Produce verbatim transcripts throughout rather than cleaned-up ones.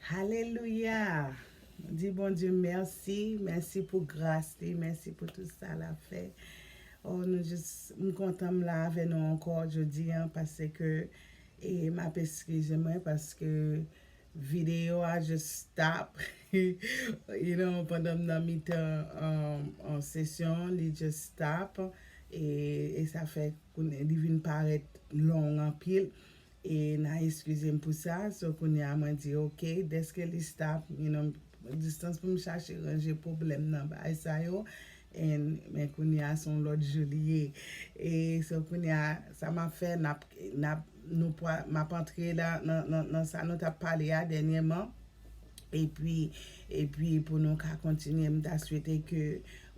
Alelouya! Di Bondye mèsi, mèsi pou gras li, mèsi pou tout sa l ap fè. Oh, nou jis, m kontan m la avè nou ankò jodi a, paske, e m ap eskize mwen, paske videyo a just stop. You know, pandan m nan mitan an, an sesyon, li just stop. E, e sa fè kounye, li vin parèt long anpil. E n a eskize m pou sa. So, kounye a, mwen di, ok, dèske li stop, you know, distance pou m chache ranje pwoblèm nan bagay sa yo. And, men kounye a, se yon lòt jou li ye. E, so, kounye a, sa m ap fè, n ap, n ap, nou pwa, m ap antre la nan, nan, nan sa nou t ap pale a dènyèman. Epi, epi pou nou ka kontinye, m ta swete ke,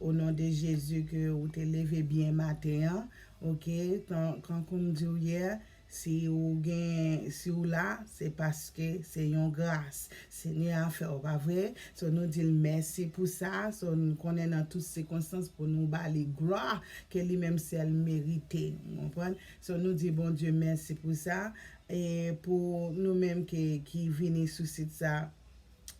o non de Jezi, ke ou te leve byen maten an, ok? Tan, tankou m di w yè, si ou gen, si ou la, se paske se yon gras. Senyè a fè w, pa vre? So, nou di l mèsi pou sa. So, nou konnen nan tout sikonstans pou nou ba li glwa ke li menm sèl merite. Ou konprann? So, nou di Bondye mèsi pou sa. E pou nou menm ki, ki vini sou sit sa,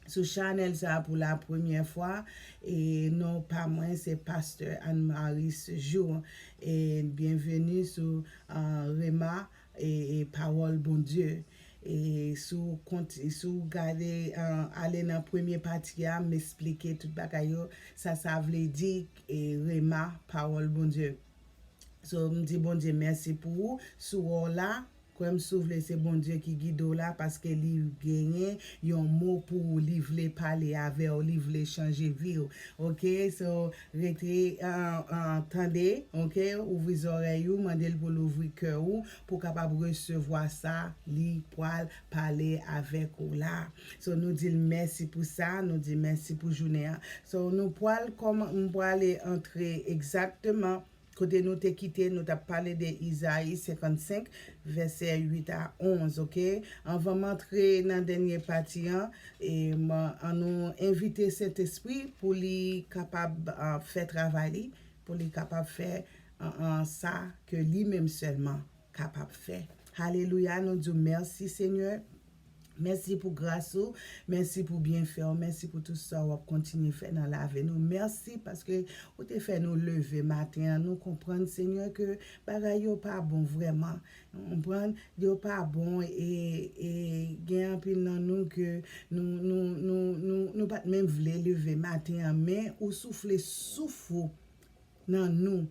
sou chanèl sa pou la premyè fwa, e non pa mwen, se Pastè Anne Marie Sejour. E byenveni sou, ah, Rema e, e Pawòl Bondye. E si w konti-, si w gade, ah, ale nan premye pati a, m esplike tout bagay yo, sa sa vle di, e Rema, Pawòl Bondye. So, m di Bondye mèsi pou ou, si w la, kwè m si w vle se Bondye ki gide w la, paske li genyen yon mo pou ou, li vle pale avè w, li vle chanje vi w. Ok, so, rete, ah, ah, tande, ok, ouvri zòrèy ou, mande l pou l ouvri kè ou, pou w kapab resevwa sa li pral pale avèk ou la. So, nou di l mèsi pou sa, nou di mèsi pou jounen an. So, nou pral kòman, m prale antre egzakteman kote nou te kite, nou t ap pale de Izayi senkannsenk, vèsè uit a onz, ok? Anvan m antre nan dènye pati an, e m, an nou envite Sentespri pou li kapab, ah, fè travay li, pou li kapab fè, ah, ah, sa ke li menm sèlman kapab fè. Alelouya, nou di w mèsi, Senyè. Mèsi pou gras ou, mèsi pou byenfè w, mèsi pou tout sa w ap kontinye fè nan lavi nou. Mèsi paske ou te fè nou leve maten an. Nou konprann, Senyè, ke bagay yo pa bon vrèman. Ou konprann? Yo pa bon e, e gen anpil nan nou ke nou, nou, nou, nou, nou pa t menm vle leve maten an, men ou soufle souf ou nan nou.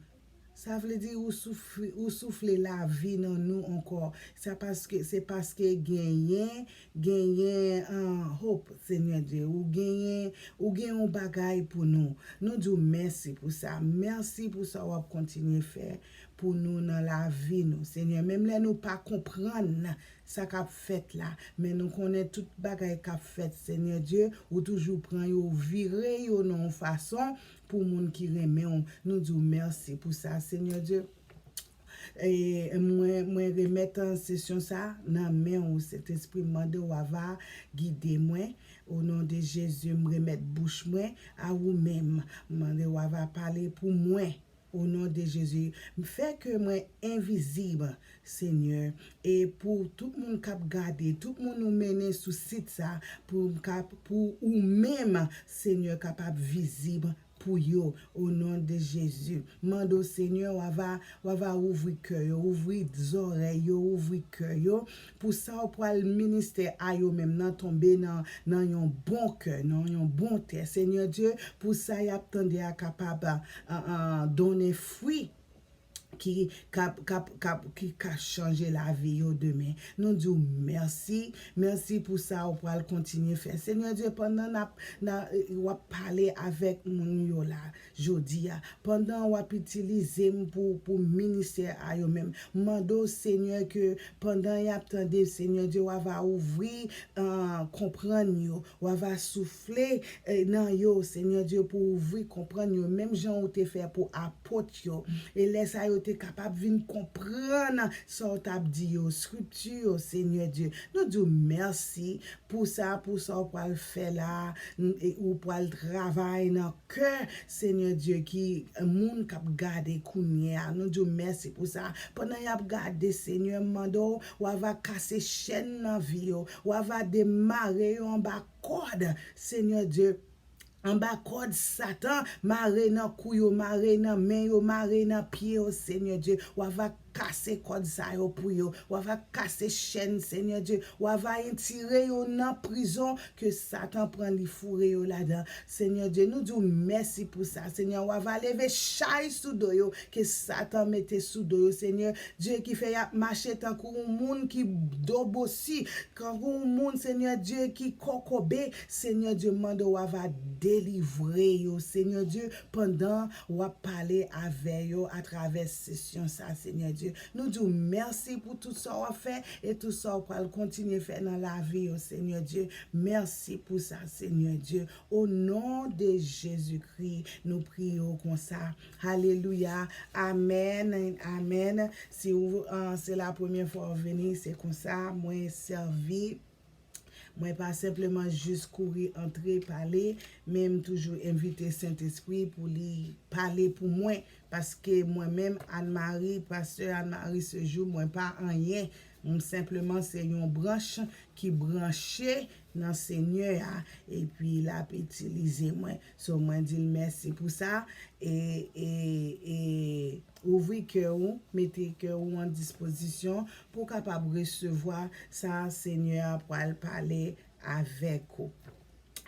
Sa vle di ou soufri, ou soufle lavi nan nou ankò. Sa paske, se paske genyen, genyen, ah, hope, Senyè Dye. Ou genyen, ou gen yon bagay pou nou. Nou di w mèsi pou sa. Mèsi pou sa w ap kontinye fè pou nou nan lavi nou, Senyè. Menm lè nou pa konprann sa k ap fèt la, men nou konnen tout bagay k ap fèt, Senyè Dye, ou toujou pran yo, ou vire yo nan yon fason pou moun ki renmen w. Nou di w mèsi pou sa, Senyè Dye. E mwen, mwen remèt, ah, sesyon sa nan men w, Sentespri, m mande w ava gide mwen. O non de Jezi, m remèt bouch mwen a ou menm. M mande w ava pale pou mwen. O non de Jezi, fè ke mwen envizib, Senyè, e pou tout moun k ap gade, tout moun ou mennen sou sit sa, pou m kap-, pou ou menm, Senyè, kapab vizib pou yo, o non de Jezi. Mande w, Senyè, w ava, w ava ouvri kè yo, ouvri zòrèy yo, ouvri kè yo, pou sa w pral ministè a yo menm nan tonbe nan, nan yon bon kè, nan yon bon tè. Senyè Dye, pou sa y ap tande a kapab, ah, ah, donnen fwi ki kap, kap, kap, ki ka chanje lavi yo demen. Nou di w mèsi, mèsi pou sa w pral kontinye fè. Senyè Dye, pandan n ap, n a, w ap pale avèk moun yo la, jodi a, pandan w ap itilize m pou, pou ministè a yo menm, mande w, Senyè, ke pandan y ap tande, Senyè Dye, w ava ouvri, ah, konprann yo, w ava soufle, eh, nan yo, Senyè Dye, pou ouvri konprann yo, menm jan ou te fè pou apot yo. E lè sa yo te kapab vin konprann sa w t ap di yo, skripti yo, Senyè Dye. Nou di w mèsi pou sa, pou sa w pral fè la, n- e ou pral travay nan kè, Senyè Dye, ki moun k ap gade kounye a. Nou di w mèsi pou sa. Pandan y ap gade, Senyè, m mande w, w a va kase chèn nan vi yo, w a va demare yo anba kòd, Senyè Dye. Anba kòd Satan, mare nan kou yo, mare nan men yo, mare nan pye yo, Senyè Dye. W a va kase kòd sa yo pou yo. W a va kase chèn, Senyè Dye. W a va retire yo nan prizon ke Satan pran li foure yo ladan. Senyè Dye, nou di w mèsi pou sa. Senyè, w a va leve chay sou do yo ke Satan mete sou do yo. Senyè Dye, ki fè y ap mache tankou yon moun ki dobosi, tankou yon moun, Senyè Dye, ki kokobe. Senyè Dye, mande w a va delivre yo, Senyè Dye, pandan w ap pale avè yo atravè sesyon sa, Senyè Dye. Nou di w mèsi pou tout sa w ap fè e tout sa w pral kontinye fè nan lavi yo, Senyè Dye. Mèsi pou sa, Senyè Dye. O non de Jezikri, nou priye w konsa. Alelouya. Amèn. Amèn. Si w, ah, se la premyè fwa w vini, se konsa, mwen sèvi. Mwen pa senpleman jis kouri antre pale, men m toujou envite Sentespri pou li pale pou mwen, paske mwen menm, Anne Marie, pastè Anne Marie Sejou, mwen pa anyen. M senpleman se yon branch ki branche nan Senyè a, epi l ap itilize mwen. So, mwen di l mèsi pou sa, e, e, e ouvri kè ou, mete kè ou an dispozisyon pou w kapab resevwa sa Senyè a pral pale avèk ou.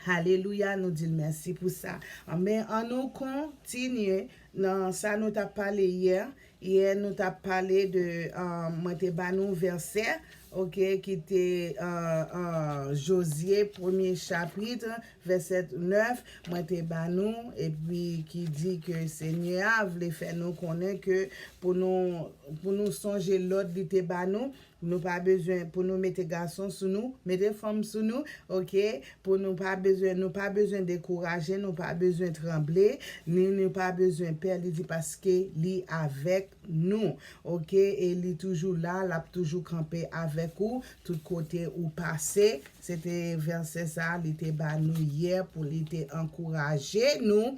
Alelouya, nou di l mèsi pou sa. Anben, ann nou kontinye nan sa nou t ap pale yè. Yè, nou t ap pale de, ah, mwen te ba nou vèsè, oke, ki te, ah, ah, Jozye, premye chapit, vèsè nèf, mwen te ba nou, epi ki di ke Senyè a vle fè nou konnen ke pou nou, pou nou sonje lòd li te ba nou, nou pa bezwen pou nou mete gason sou nou, mete fanm sou nou, oke? Pou nou pa bezwen, nou pa bezwen dekouraje, nou pa bezwen tranble, ni nou pa bezwen pè, li di, paske li avèk nou, oke? E li toujou la, l ap toujou kanpe avèk ou, tout kote ou pase. Se te vèsè sa, li te ba nou yè pou li te ankouraje nou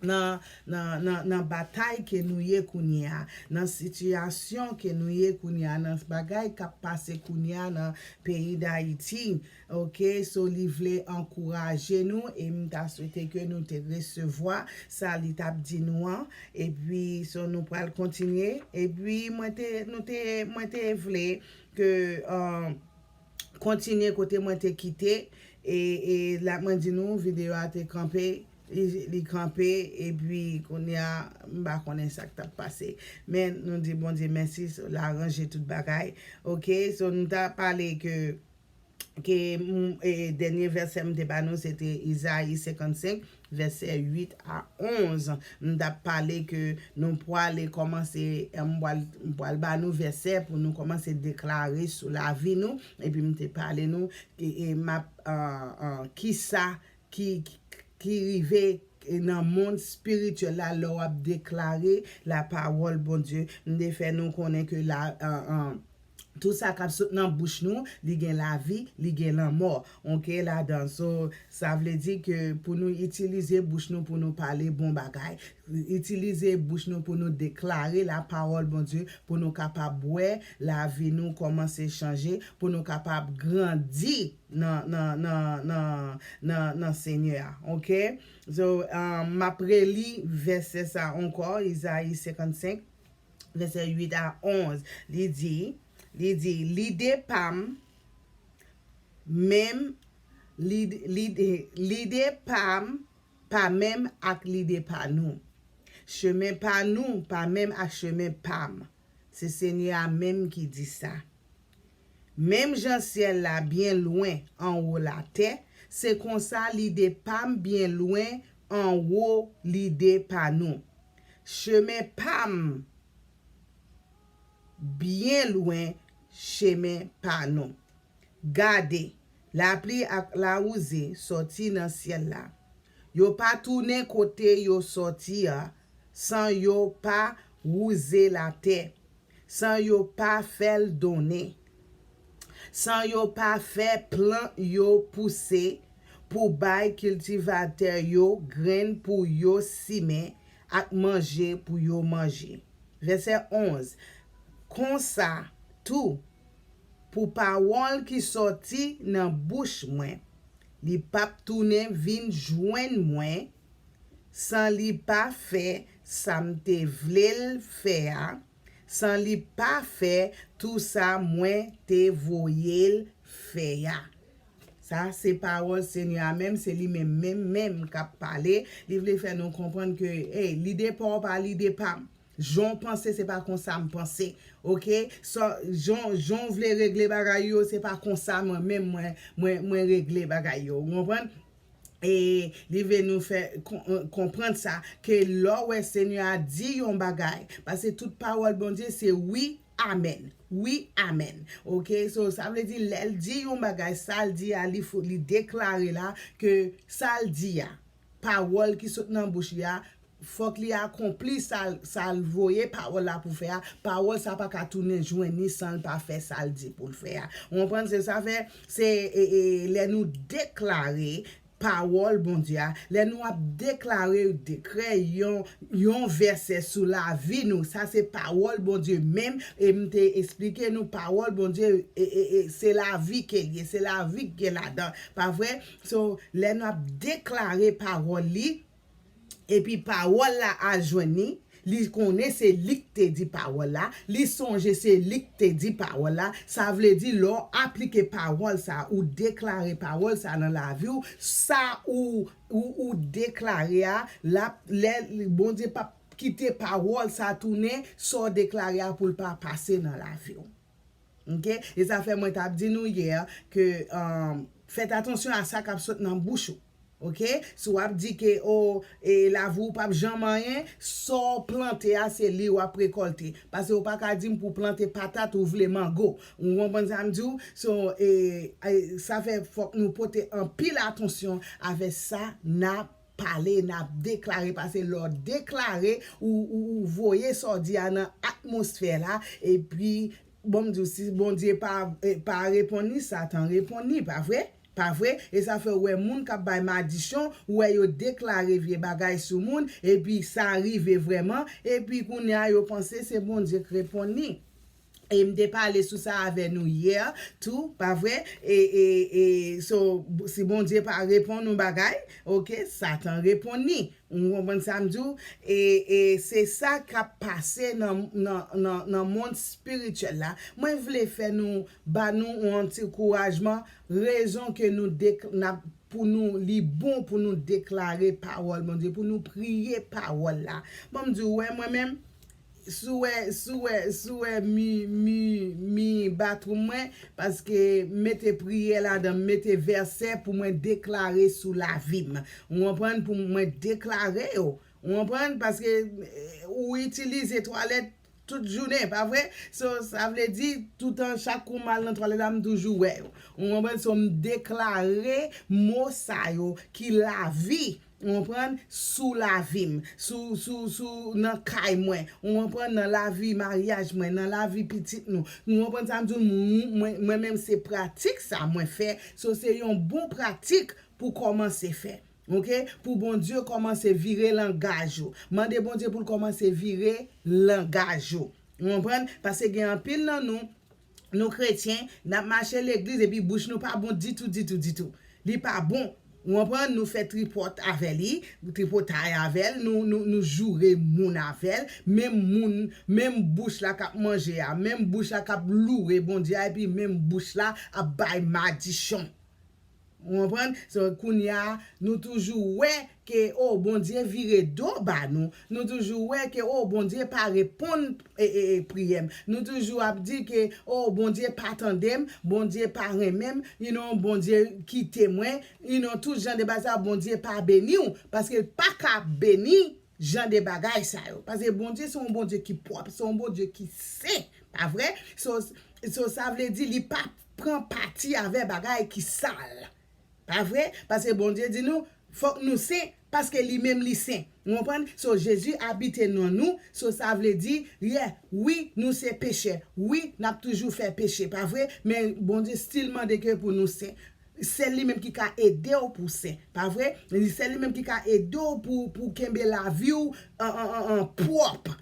nan, nan, nan, nan batay ke nou ye kounye a, nan sitiyasyon ke nou ye kounye a, nan bagay k ap pase kounye a nan peyi Dayiti. Oke, so li vle ankouraje nou e m ta swete ke nou te resevwa sa li t ap di nou an. Epi, so nou pral kontinye. Epi, mwen te, nou te, mwen te vle ke, ah, kontinye kote mwen te kite. E, e la, mwen di nou, videyo a te kanpe, li, li kanpe, epi kounye a, m pa konnen sa k t ap pase. Men, nou di Bondye mèsi, l aranje tout bagay. Oke, so nou ta pale ke, ke, mm, e, dènye vèsè m te ba nou, se te Izayi senkannsenk, vèsè uit a onz. M t ap pale ke nou pwale kòmanse, e, m pwal, m pwal ba nou vèsè pou nou kòmanse deklare sou lavi nou. Epi m te pale nou, e, e, m ap, ah, ah, kisa ki, ki rive nan mond espirityèl la lè w ap deklare lapawòl Bondye. M te fè nou konnen ke la, ah, ah, tout sa k ap sot nan bouch nou, li gen lavi, li gen lanmò, oke, ladan. So, sa vle di ke pou nou itilize bouch nou pou nou pale bon bagay, itilize bouch nou pou nou deklare lapawòl Bondye, pou nou kapab wè lavi nou kòmanse chanje, pou nou kapab grandi nan, nan, nan, nan, nan, nan Senyè a, oke? So, um, m ap reli vèsè sa ankò, Izayi senkannsenk, vèsè uit a onz. Li di, li di, lide pa m, menm, lide, lide, lide pa m, pa menm ak lide pa nou. Chemen pa nou, pa menm ak chemen pa m. Se Senyè a menm ki di sa. Menm jan syèl la byen lwen anwo latè, se konsa lide pa m byen lwen anwo lide pa nou. Chemen pa m byen lwen chemen pa nou. Gade, lapli ak lawouze sòti nan syèl la. Yo pa tounen kote yo sòti a, san yo pa wouze latè, san yo pa fè l donnen, san yo pa fè plant yo pouse pou bay kiltivatè yo grenn pou yo simen ak manje pou yo manje. Vèsè onz, konsa tou, pou pawòl ki sòti nan bouch mwen, li p ap tounen vin jwenn mwen san li pa fè sa m te vle l fè a, san li pa fè tou sa mwen te voye l fè a. Sa se pawòl Senyè a menm, se li menm, menm, menm k ap pale. Li vle fè nou konprann ke, hey, lide pa w pa lide pa m. Jan w panse, se pa konsa m panse. Oke? So, jan, jan w vle regle bagay yo, se pa konsa mwen menm mwen, mwen, mwen regle bagay yo. Ou konprann? E li vle nou fè kon- konprann sa, ke lè w wè Senyè a di yon bagay, paske tout pawòl Bondye se wi, amèn. Wi, amèn. Oke? So, sa vle di, lè l di yon bagay, sa l di a, li fo, li deklare la ke sa l di a, pawòl ki sot nan bouch li a, fòk li akonpli sa l, sa l voye pawòl la pou fè a. Pawòl sa pa ka tounen jwenn li san l pa fè sa l di pou l fè a. Ou konprann? Se sa fè, se e, e, lè nou deklare pawòl Bondye a, lè nou ap deklare dekrè yon, yon vèsè sou lavi nou, sa se pawòl Bondye menm, e m te eksplike nou pawòl Bondye, e, e, e, se lavi ke l ye, se lavi k gen ladan, pa vre? So, lè n ap deklare pawòl li, epi pawòl la al jwenn li, li konnen se li k te di pawòl la, li sonje se li k te di pawòl la, sa vle di lè w aplike pawòl sa, ou deklare pawòl sa nan lavi w, sa ou, ou, ou deklare a, l ap, lè, Bondye p ap kite pawòl sa tounen, sa w deklare a pou l pa pase nan lavi w. Oke? E sa fè mwen t ap di nou yè ke, um, fèt atansyon a sa k ap sot nan bouch ou. Oke? Si w ap di ke, o, e, lavi w p ap janm anyen, sa w plante a, se li w ap rekòlte. Paske w pa ka di m pou w plante patat, ou vle mango. Ou konprann sa m di w? So, e, e, sa fè fòk nou pote anpil atansyon avè sa n ap pale, n ap deklare, paske lè w deklare, ou, ou, ou voye sa w di a nan atmosfè la, epi, bon, m di w, si Bondye pa, eh, pa reponn li, Satan reponn li, pa vre? Pa vre? E sa fè w wè moun k ap bay madichon, ou wè yo deklare vye bagay sou moun, epi sa rive vrèman, epi kounye a yo panse se Bondye k reponn li. E m te pale sou sa avè nou yè tou, pa vre? E, e, e, so, si Bondye pa reponn yon bagay, oke, Satan reponn li. Ou konprann sa m di w? E, e se sa k ap pase nan, nan, nan, nan mond espirityèl la. Mwen vle fè nou, ba nou yon ti kourajman, rezon ke nou dek-, n ap, pou nou, li bon pou nou deklare pawòl Bondye, pou nou priye pawòl la. Bon, m di w, wè, mwen menm, si w wè, si w wè, si w wè mi, mi, mi batwou mwen, paske m mete priyè ladan, m mete vèsè pou mwen deklare sou lavi m. Ou konprann? Pou mwen deklare yo. Ou konprann? Paske, eh, ou itilize twalèt tout jounen, pa vre? So, sa vle di, toutan, chak kou m al nan twalèt la, m toujou wè yo. Ou konprann? So, m deklare mo sa yo ki lavi. Ou konprann? Sou lavi m, sou, sou, sou, nan kay mwen, ou konprann? Nan lavi maryaj mwen, nan lavi pitit nou. Ou konprann sa m di w? Mwen, mwen menm, se pratik sa mwen fè. So, se yon bon pratik pou kòmanse fè. Oke? Pou Bondye kòmanse vire langaj ou. Mande Bondye pou l kòmanse vire langaj ou. Ou konprann? Paske gen anpil nan nou, nou kretyen, n ap mache legliz epi bouch nou pa bon ditou, ditou, ditou. Li pa bon. Ou konprann? Nou fè tripòt avè li, tripotay avè l, nou, nou, nou joure moun avè l. Menm moun, menm bouch la k ap manje a, menm bouch la k ap louwe Bondye a, epi menm bouch la ap bay madichon. Ou konprann? So, kounye a, nou toujou wè ke, o, Bondye vire do ba nou. Nou toujou wè ke, o, Bondye pa reponn, e, e, e, priyè m. Nou toujou ap di ke, o, Bondye pa tande m, Bondye pa renmen m, you know, Bondye kite mwen, you know, tout jan de bagay sa, Bondye pa beni w, paske l pa ka beni jan de bagay sa yo. Paske Bondye se yon Bondye ki pwòp, se yon Bondye ki sen, pa vre? So, so sa vle di li pa pran pati avè bagay ki sal. Pa vre? Paske Bondye di nou, fòk nou sen, paske li menm li sen. Ou konprann? So, Jezi abite nan nou. So, sa vle di, yeah, wi, nou se pechè. Wi, n ap toujou fè peche, pa vre? Men Bondye still mande ke pou nou sen. Sèl li menm ki ka ede w pou sen, pa vre? Li sèl li menm ki ka ede w pou, pou kenbe lavi w an, an, an, an pwòp.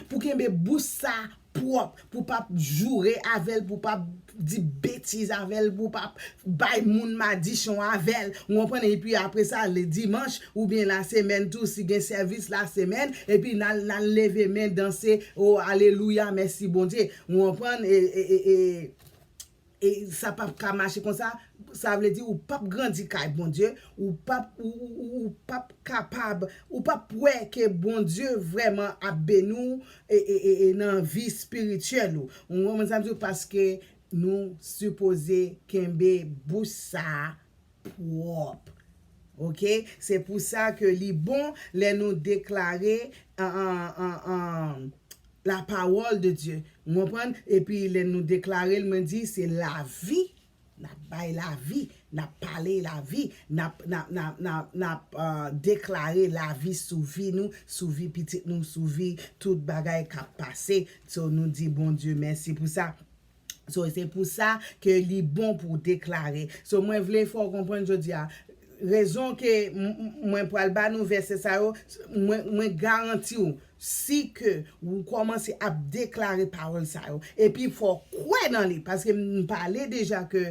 Pou kenbe bouch sa pwòp, pou p ap joure avè l, pou p ap di betiz avè l, pou p ap bay moun madichon avè l. Ou konprann? Epi apre sa, le dimanch oubyen lasemèn tou, si gen sèvis lasemèn, epi n al, n al leve men, danse, o alelouya, mèsi Bondye. Ou konprann? E, e, e, e, e sa p ap ka mache konsa. Sa vle di ou p ap grandi kay Bondye, ou p ap, ou, ou, ou, ou p ap kapab, ou p ap wè ke Bondye vrèman ap beni w e, e, e, e nan vi espirityèl ou. Ou konprann sa m di w? Paske nou sipoze kenbe bouch sa pwòp. Oke? Se pou sa ke li bon lè nou deklare an, an, an, an, la parole de Dieu. Ou konprann? Epi lè nou deklare l, mwen di se lavi. N ap bay lavi, n ap pale lavi, n ap, n ap, n ap, n ap, n ap, uh, deklare lavi sou vi nou, sou vi pitit nou, sou vi tout bagay k ap pase. So, nou di Bondye mèsi pou sa. So, se pou sa ke li bon pou w deklare. So, mwen vle fè w konprann jodi a, rezon ke m, m, mwen pral ba nou vèsè sa yo, mwen, mwen garanti w, si ke ou kòmanse ap deklare pawòl sa yo, epi fò w kwè nan li, paske m pale deja ke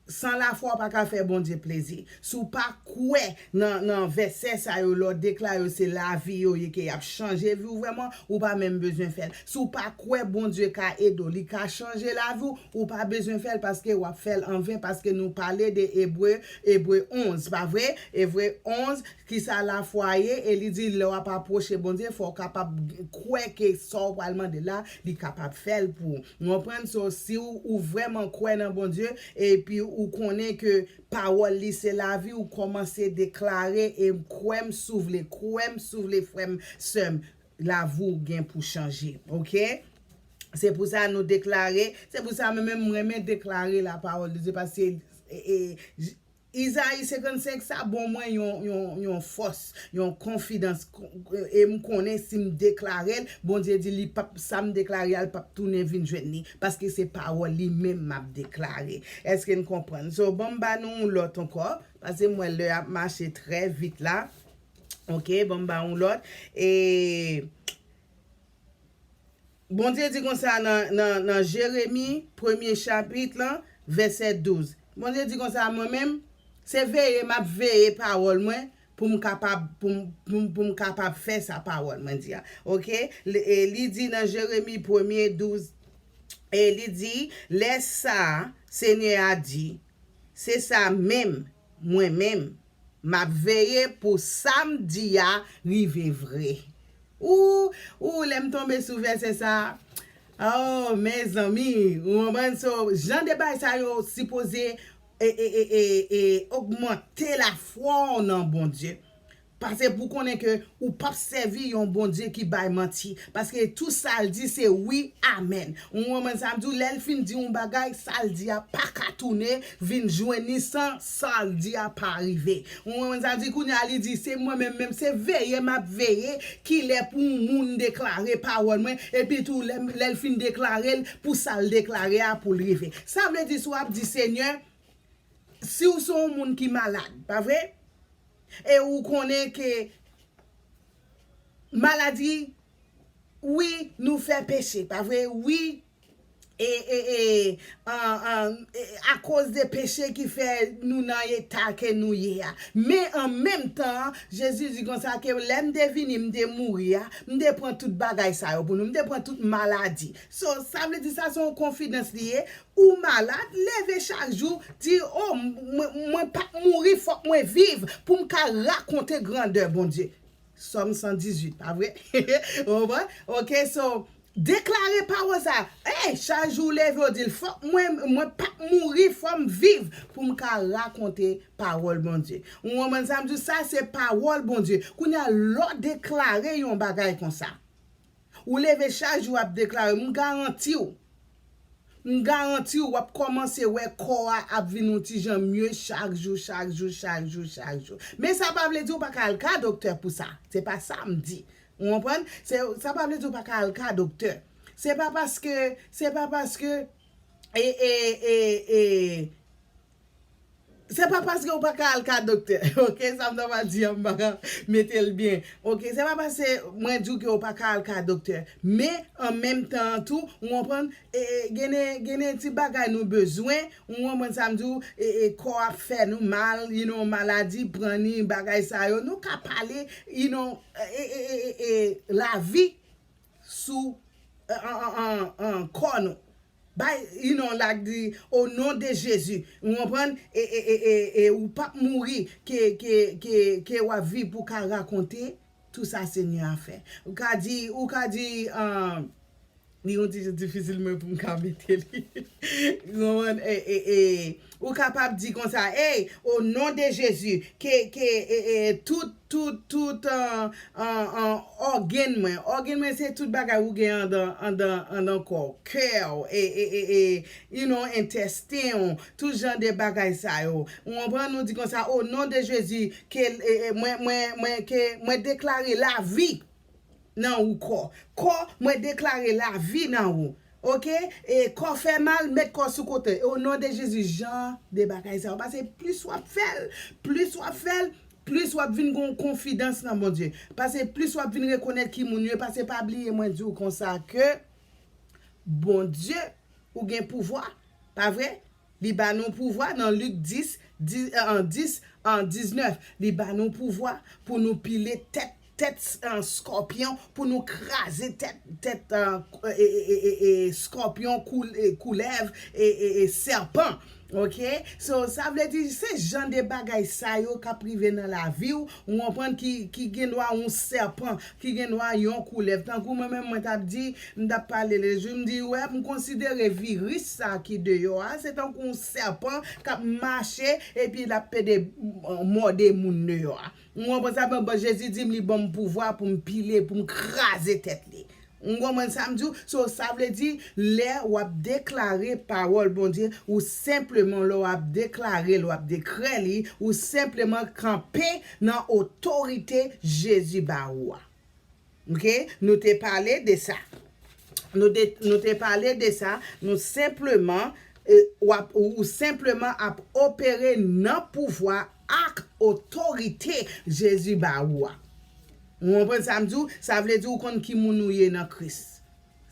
san lafwa w pa ka fè Bondye plezi. Si w pa kwè nan, nan vèsè sa yo, lè w deklare yo se lavi yo ye, ke y ap chanje vi w vrèman, ou pa menm bezwen fè l. Si w pa kwè Bondye ka ede w, li ka chanje lavi w, ou pa bezwen fè l, paske w ap fè l anven, paske nou pale de Ebre, Ebre onz, pa vre? Ebre onz, kisa lafwa ye, e li di lè w ap apwoche Bondye, fò w kapab kwè ke sa w pral mande la, li kapab fè l pou ou. Ou konprann? So, si w, ou vrèman kwè nan Bondye, epi ou konnen ke pawòl li se lavi, ou kòmanse deklare, e kwè m si w vle, kwè m si w vle, frè m, sè m, lavi w gen pou chanje, oke? Se pou sa nou deklare, se pou sa mwen menm mwen renmen deklare la parole de Dieu, paske, e, e, j-, Izayi senkannsenk sa ban mwen yon, yon, yon fòs, yon konfidans, e m konnen si m deklare l, Bondye di li p ap, sa m deklare a, l p ap tounen vin jwenn li, paske se pawòl li menm m ap deklare. Èske n konprann? So, ban m ba nou yon lòt ankò, paske m wè lè ap mache trè vit la. Oke, ban m ba yon lòt. E, Bondye di konsa nan, nan, nan Jeremi, premye chapit lan, vèsè douz. Bondye di konsa, mwen menm, se veye m ap veye pawòl mwen pou m kapab, pou m, pou m, pou m kapab fè sa pawòl mwen di a. Oke? Li, e li di nan Jeremi premye douz, e li di, lè sa a, Senyè a di, se sa menm, mwen menm, m ap veye pou sa m di a rive vre. Ou, ou, lè m tonbe sou vèsè sa, oh, mezanmi, ou konprann? So, jan de bagay sa yo sipoze e, e, e, e, e, ogmante lafwa w nan Bondye. Paske pou konnen ke ou p ap sèvi yon Bondye ki bay manti. Paske tou sa l di se wi, amèn. Ou konprann sa m di w? Lè l fin di yon bagay, sa l di a pa ka tounen vin jwenn li san sa l di a pa rive. Ou konprann sa m di? Kounye a li di, se mwen menm menm, se veye m ap veye, kilè pou yon moun deklare pawòl mwen, epi tou lè, lè l fin deklare l, pou sa l deklare a pou l rive. Sa vle di si w ap di, Senyè, si w se yon moun ki malad, pa vre? E ou konnen ke maladi, wi, nou fè peche, pa vre? Wi, e, e, e, an, an, e, akoz de peche ki fè nou nan eta ke nou ye a. Men an menm tan, Jezi di konsa ke lè m te vini, m te mouri a, m te pran tout bagay sa yo pou nou, m te pran tout maladi. So, sa vle di sa se yon konfidans li ye. Ou malad, leve chak jou, di, o, mwen, mwen p ap mouri, fòk mwen viv pou m ka rakonte grandè Bondye. Sòm san dizuit, pa vre? Ou konprann? Oke, so, deklare pawòl sa. Ey, chak jou w leve, w di l, fòk mwen, mwen p ap mouri, fò m viv pou m ka rakonte pawòl Bondye. Ou konprann sa m di w? Sa se pawòl Bondye. Kounye a, lè w deklare yon bagay konsa, ou leve chak jou ap deklare, m garanti w, M garanti w, w ap kòmanse wè kò a ap vin yon ti jan mye chak jou, chak jou, chak jou, chak jou. Men sa pa vle di w pa ka al ka doktè pou sa. Se pa sa m di. Ou konprann? Se, sa pa vle di w pa ka al ka doktè. Se pa paske, se pa paske, e, e, e, e, se pa paske w pa ka al ka doktè, oke? Sa m ta pral di an, m pa ka mete l byen, oke? Se pa paske mwen di w ke w pa ka al ka doktè. Men, an menm tan an tou, ou konprann, e, e, gen de, gen de ti bagay nou bezwen, ou konprann sa m di w, e, e, kò ap fè nou mal, you know, maladi pran ni, bagay sa yo. Nou ka pale, you know, e, e, e, e, e, lavi sou, e, an, an, an, an, kò nou. Bay, you know, like di, o non de Jezi. Ou konprann? E, e, e, e, e, ou p ap mouri, ke, ke, ke, ke w ap viv pou w ka rakonte tout sa Senyè a fè. Ou ka di, ou ka di, um, li yon ti jan difisil mwen pou m ka mete li. Ou konprann? E, e, e, ou kapab di konsa, hey, o non de Jezi, ke, ke, e, e, tout, tout, tout, an, an, an, ògèn mwen. Ògèn mwen se tout bagay ou gen andan, andan, andan kò w. Kè w, e, e, e, e, you know, entesten w, tout jan de bagay sa yo. Ou konprann? Nou di konsa, o non de Jezi, ke, e, e, mwen, mwen, mwen, ke mwen deklare lavi nan ou kò. Kò, mwen deklare lavi nan ou. Oke? E kò fè mal, met kò sou kote. O non de Jezi, jan de bagay sa yo. Paske plis w ap fè l, plis w ap fè l, plis w ap vin gen yon konfidans nan Bondye. Paske plis w ap vin rekonèt ki moun yo ye. Paske pa bliye mwen di w konsa ke Bondye, ou gen pouvwa, pa vre? Li ba nou pouvwa nan Lik dis, dis, an dis, an diznèf. Li ba nou pouvwa pou nou pile tèt, tèt, an, skòpyon, pou nou kraze tèt, tèt, an, e, e, e, e, e, skòpyon, koul-, e, koulèv, e, e, e, sèpan. Oke? So, sa vle di, se jan de bagay sa yo k ap rive nan lavi w, ou konprann, ki, ki gen dwa yon sèpan, ki gen dwa yon koulèv. Tankou mwen menm, mwen t ap di, m t ap pale lejou, m di, wè, m konsidere viris sa ki deyò a, se tankou yon sèpan k ap mache, epi l ap pede, m, mòde moun deyò a. Ou konprann sa? Bon, bon, Jezi di m li ban m pouvwa pou m pile, pou m kraze tèt li. Ou konprann sa m di w? So, sa vle di, lè w ap deklare pawòl Bondye, ou senpleman, lè w ap deklare l, w ap dekrè li, ou senpleman kanpe nan otorite Jezi ba ou a. Oke? Nou te pale de sa. Nou te, nou te pale de sa. Nou senpleman, e, w ap, ou, ou senpleman ap opere nan pouvwa ak otorite Jezi ba ou a. Ou konprann sa m di w? Sa vle di ou konn ki moun ou ye nan Kris.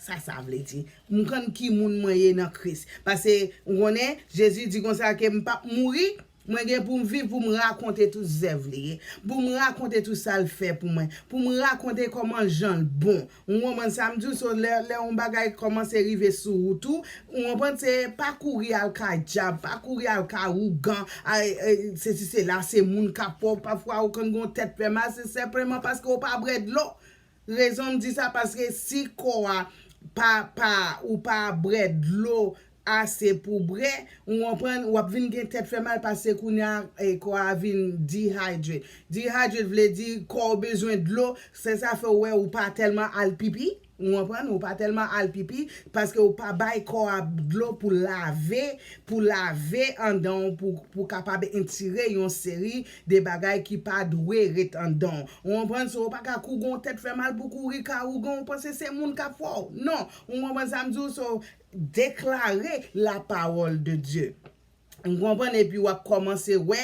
Sa sa vle di. M konn ki moun mwen ye nan Kris. Paske, ou konnen, Jezi di konsa ke m p ap mouri, mwen gen pou m viv pou m rakonte tout zèv li ye. Pou m rakonte tout sa l fè pou mwen. Pou m rakonte kòman jan l bon. Ou konprann sa m di w? So, lè, lè yon bagay kòmanse rive sou wout ou, ou konprann, se pa kouri al ka dyab, pa kouri al ka ougan, ay, ay, sesi sela, se moun k ap fè w, pafwa ou konn gen yon tèt fè mal, se senpleman paske w pa bwè dlo. Rezon m di sa, paske si kò a pa, pa, ou pa bwè dlo ase pou bwè, ou konprann, w ap vin gen tèt fè mal, paske kounye a, e, kò a vin dehydrate. Dehydrate vle di kò w bezwen dlo, se sa fè w wè ou pa tèlman al pipi, ou konprann, ou pa tèlman al pipi, paske ou pa bay kò a dlo pou lave, pou lave andan w, pou, pou kapab etire yon seri de bagay ki pa dwe ret andan w. Ou konprann? So, ou pa ka kou gen yon tèt fè mal pou kouri ka ougan, ou panse se moun k ap fè w. Non, ou konprann sa m di w? So, deklare la parole de Dieu. Ou konprann? Epi w ap kòmanse wè,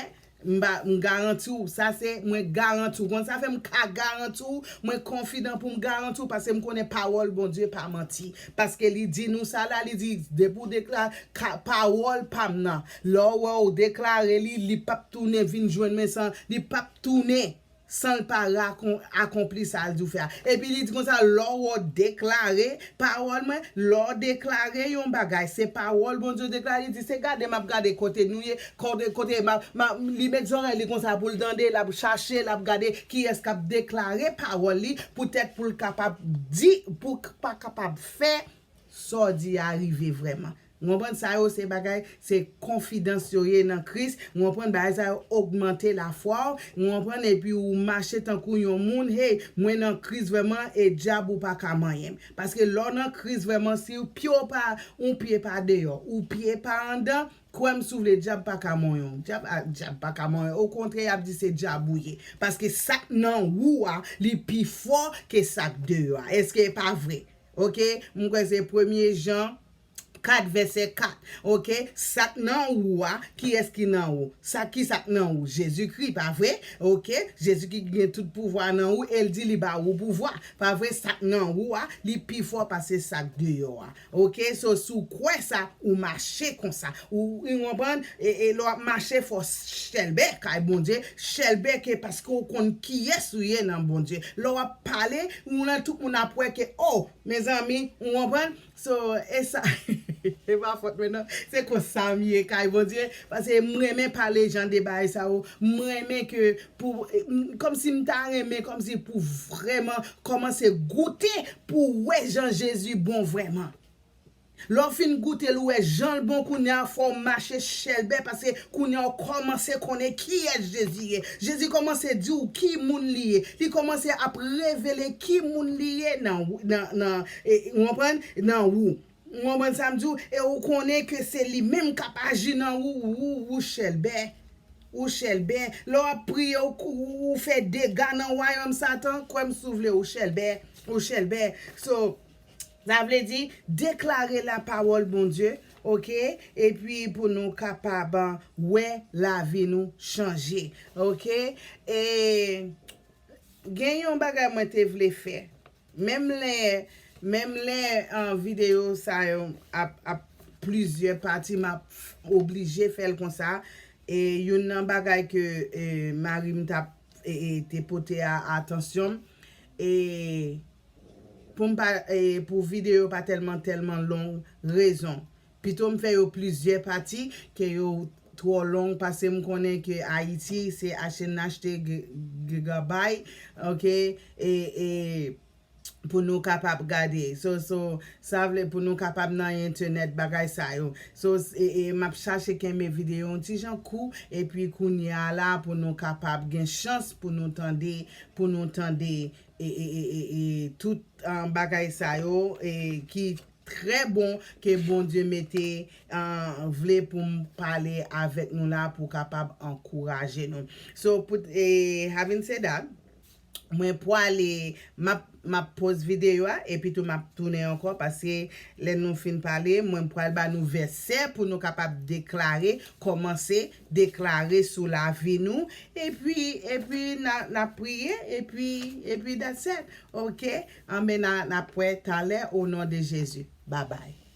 m ba, m garanti w, sa se, mwen garanti w. Konn sa fè m ka garanti w, mwen konfidan pou m garanti w, paske m konnen pawòl Bondye pa manti. Paske li di nou sa la, li di, depi w dekla-, ka, pawòl pa m nan. Lè w wè w deklare li, li p ap tounen vin jwenn mwen san, li p ap tounen san l pa rakon-, akonpli sa l di w fè a. Epi li di konsa, lè w deklare pawòl mwen, lè w deklare yon bagay, se pawòl Bondye deklare, li di, se gade m ap gade kote nou ye, kote, kote m ap, m ap, li met zòrèy li konsa pou l tande, l ap chache, l ap gade kiyès k ap deklare pawòl li, poutèt pou l kapab di, pou k pa kapab fè sa w di a rive vrèman. Ou konprann? Sa yo se bagay, se konfidans yo ye nan Kris. Ou konprann? Bagay sa yo ogmante lafwa w. Ou konprann? Epi ou mache tankou yon moun, hey, mwen nan Kris vrèman, e dyab ou pa ka manyen m. Paske lè w nan Kris vrèman, si w pye w pa, yon pye pa deyò, ou pye pa anndan, kwè m si w vle, dyab pa ka manyen w. Dyab, a, dyab pa ka manyen w. Okontrè, y ap di se dyab ou ye. Paske sa k nan ou a, li pi fò ke sa k deyò a. Èske e pa vre? Oke? M kwè se premye Jan kat vèsè kat. Oke? Sa k nan ou a, kiyès ki nan ou? Sa, ki sa k nan ou? Jezikri, pa vre? Oke? Jezikri ki gen tout pouvwa nan ou, e l di li ba ou pouvwa. Pa vre? Sa k nan ou a, li pi fò pase sa k deyò a. Oke? So, si w kwè sa, ou mache konsa. Ou, ou konprann? E, e lè w ap mache, fò w chèlbè kay Bondye. Chèlbè ke paske w konn kiyès ou ye nan Bondye. Lè w ap pale, ou nan tout moun ap wè ke, oh, mezanmi, ou konprann? So, e sa, e pa fòt mwen non. Se konsa m ye kay Bondye. Paske m renmen pale jan de bagay sa yo. M renmen ke pou, m, kòmsi m ta renmen, kòmsi pou vrèman kòmanse goute pou wè jan Jezi bon vrèman. Lè w fin goute l, ou wè jan l bon, kounye a fò w mache chèlbè, paske kounye a w kòmanse konnen kiyès Jezi ye. Jezi kòmanse di w ki moun li ye. Li kòmanse ap revele ki moun li ye nan, nan, nan, e, ou konprann? Nan ou. Ou konprann sa m di w? E ou konnen ke se li menm k ap aji nan ou, ou, ou chèlbè. Ou chèlbè. Lè w ap priye, ou, ou, ou fè dega nan wayòm Satan, kwè m si w vle, ou chèlbè. Ou chèlbè. So, sa vle di, deklare lapawòl Bondye, oke? Epi pou nou kapab wè lavi nou chanje, oke? E gen yon bagay mwen te vle fè. Menm lè, menm lè, an, videyo sa yo ap, ap plizyè pati, m ap oblije fè l konsa. E youn nan bagay ke, e, mari m t ap, e, e, te pote a atansyon m, e, pou m pa, e, pou videyo pa tèlman, tèlman long, rezon. Pito m fè yo plizyè pati ke yo twò long, paske m konnen ke Ayiti, se achte n achte gi-, gigabay, oke, e, e, pou nou kapab gade. So, so, sa vle pou nou kapab nan entènèt, bagay sa yo. So, e, e, m ap chache kenbe videyo yon ti jan kou, epi kounye a la, pou nou kapab gen chans pou nou tande, pou nou tande, e, e, e, e, e, tout, ah, bagay sa yo, e, ki trè bon ke Bondye mete, ah, vle pou m pale avèk nou la, pou kapab ankouraje nou. So, pou, e, having said that, mwen pwale, m ap, m ap poz videyo a, epi tou m ap tounen ankò, paske lè nou fin pale, mwen pral ba nou vèsè pou nou kapab deklare, kòmanse deklare sou lavi nou, epi, epi n a, n a priye, epi, epi that's it, oke? Anben, n a, n ap wè talè, o non de Jezi. Babay.